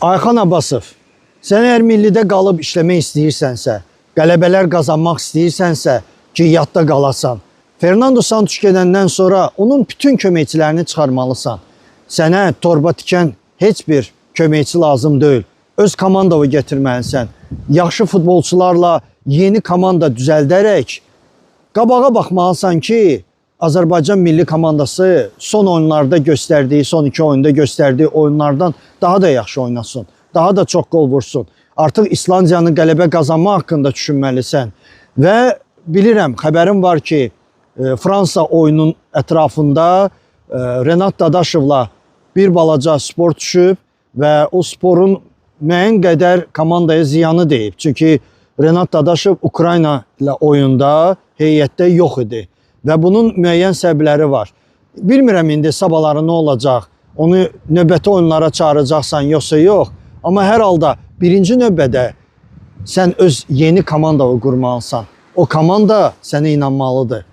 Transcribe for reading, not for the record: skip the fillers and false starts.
Ayxan Abbasov, sən əgər millidə qalıb işləmək istəyirsənsə, qələbələr qazanmaq istəyirsənsə ki, yadda qalasan, Fernando Santos gedəndən sonra onun bütün köməkçilərini çıxarmalısan. Sənə torba tikən heç bir köməkçi lazım deyil. Öz komandanı gətirməlisən. Yaxşı futbolçularla yeni komanda düzəldərək qabağa baxmalısan ki, Azərbaycan milli komandası son oyunlarda göstərdiyi, son iki oyunda göstərdiyi oyunlardan daha da yaxşı oynasın. Daha da çox qol vursun. Artıq İslandiyanın qələbə qazanma haqqında düşünməlisən. Və bilirəm, xəbərim var ki, Fransa oyunun ətrafında Renat Dadaşovla bir balaca spor düşüb və o sporun müəyyən qədər komandaya ziyanı deyib. Çünki Renat Dadaşov Ukrayna ilə oyunda heyətdə yox idi və bunun müəyyən səbəbləri var. Bilmirəm indi sabahları nə olacaq. Onu növbəti oyunlara çağıracaqsan yoxsa yox. Amma hər halda birinci növbədə sən öz yeni komandanı qurmalısan. O komanda sənə inanmalıdır.